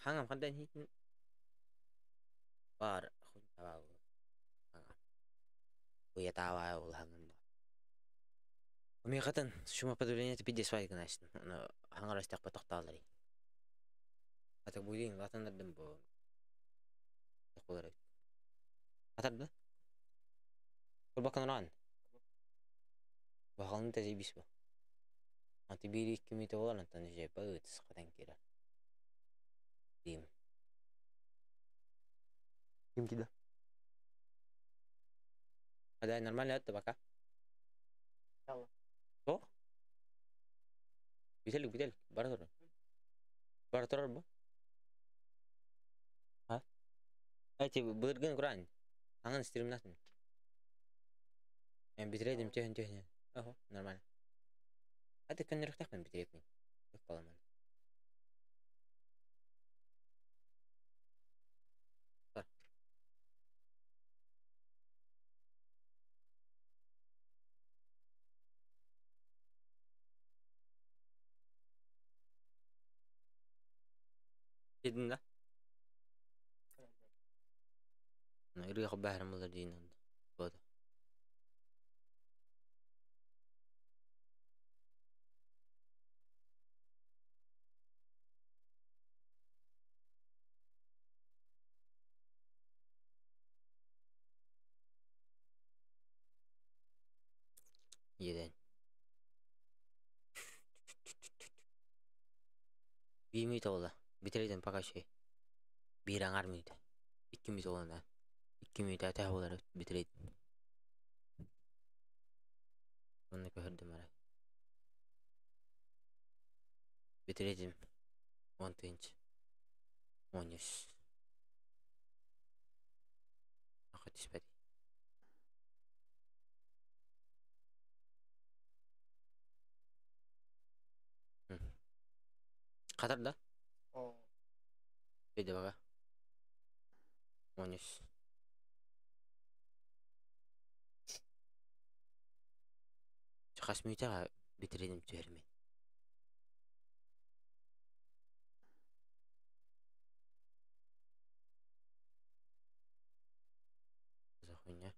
Хаҥам хандан иһитин баар уятаабаа улахан Умиҕатын шумоподавление пиздец гынаасын хаҥар истэхпэ тохтооллар Ата буйдин латаннардым бу Атарда Курбакканраан Баҕалын тэзибис бу Аты биир икки мүнүүтэ буолар онтон уже ыытыс хатан киирэр Дим Ким кида А нормально это пока О Бүтэлик бүтэлик бара турар Бара турар бу А Эти былыргын кураан Аңын стримнатын Мен бүтүрээдим түһэн түһэн Охо нормально Аты көннөрүөхтээхпин бүтүрүөхпүн Ыкпаламан Дедин да? Ырыа баһарым булар диин болды. Иэдээн. Биир мүнүүтэ буолла. Бүтэридин пока үчүгэй. Биир аҥаар мүнүүтэ. Икки мүнүүтэ буолан Икки мүнүүтэ төһө буолар бүтэридин. Онно көһөрдүм арай. Бүтэридим. 10 тыһыынча. 13. Аха түспэт. Хатар да? Видеоға. 13. Хас мүнүүтэҕэ бүтэриним түһэрмин. За хуйня.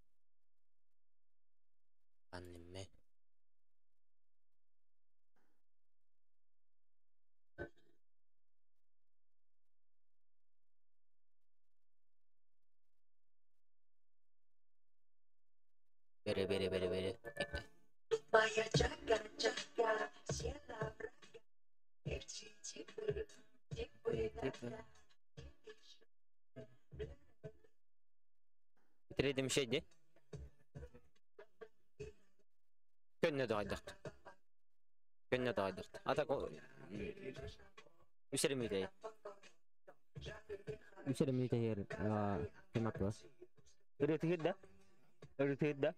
Аниме. Бери, бери, бери, бери. Бүтэридим şey Көннө доҕойдохт. Көннө доҕойдохт. Ата үс эрэ мүнүүтэ. Үс эрэ мүнүүтэ иһэр ким вопрос. Ырыатыгыр да? Ырыатыгыр да?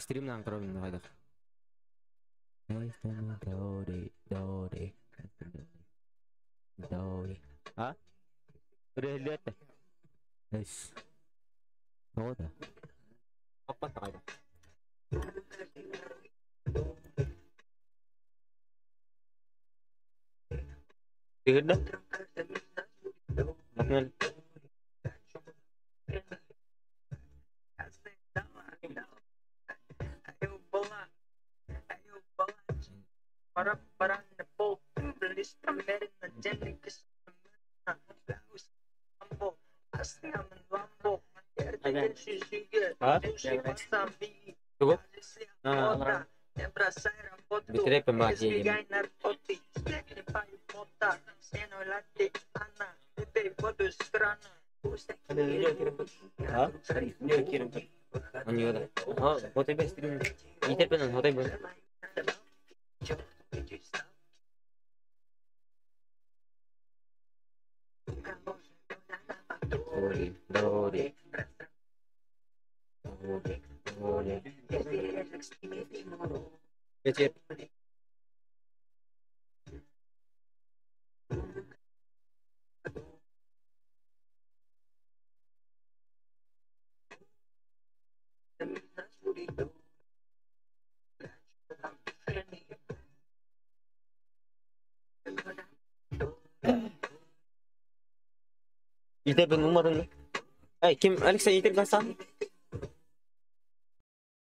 Стримнаан көрөбүн хайдах. А? Ырыһыллыат Эс. Тоҕо да? Аппат да хайдах. Тыгырда? Атынан А? Тугу? Бүтэрээппин баар дьиэ А? Онньуода. Хотой бэстирин. Иитерпен хотой бу. Дори, дори. Дори, дори. Вечер. Иитэрбин умматын. Эй, ким Алексей иитэр гасан?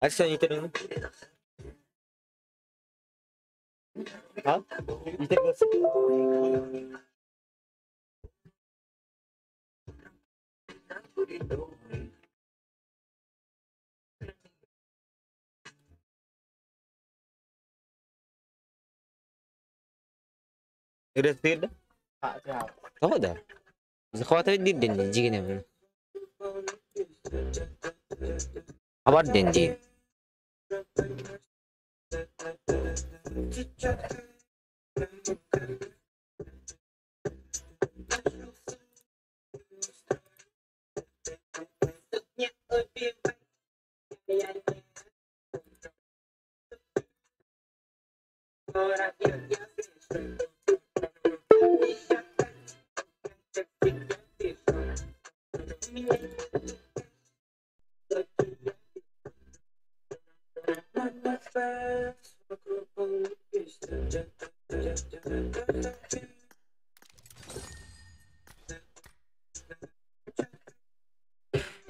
Алексей иитэр А? Иитэр гасан. Ырыаттыыр да? Тоҕо да? Захватывать диир дэнди дьигинэбин. Хабар дэнди.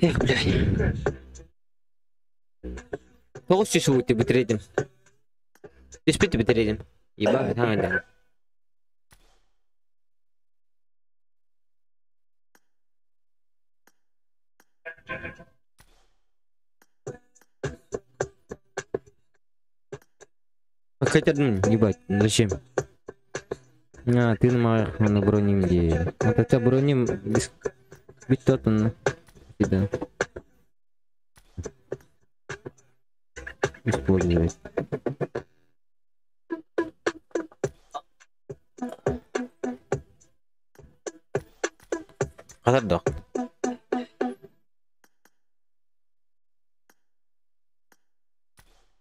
Эх, блядь. 900 уути бүтэрдим. Түспүт бүтэрдим. Ебать, хаҥа Хотя, ебать, зачем? А, ты на броним где? Вот это броним бит тот он да. Использовать. Хатардах.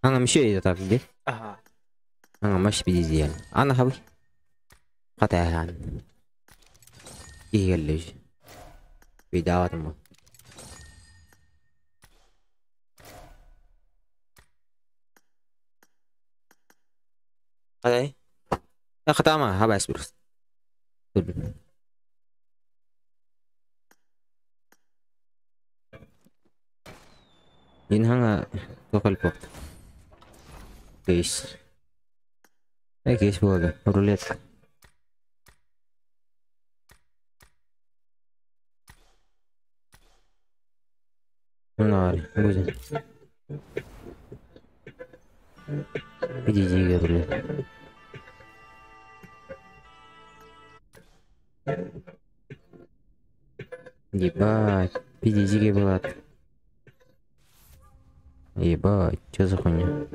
Anga мишей так где? Ага. Anga маш бидиziyan. Ана хаби. Хатахан. Игэллэж. Видаатма. Хадай. Хатама хабас бирс. Инханга токал порт. Кейс. Эй, кейс буолла. Рулетка. Нари, будет. Иди, блядь. Ебать, PDG была. Ебать, что за хуйня?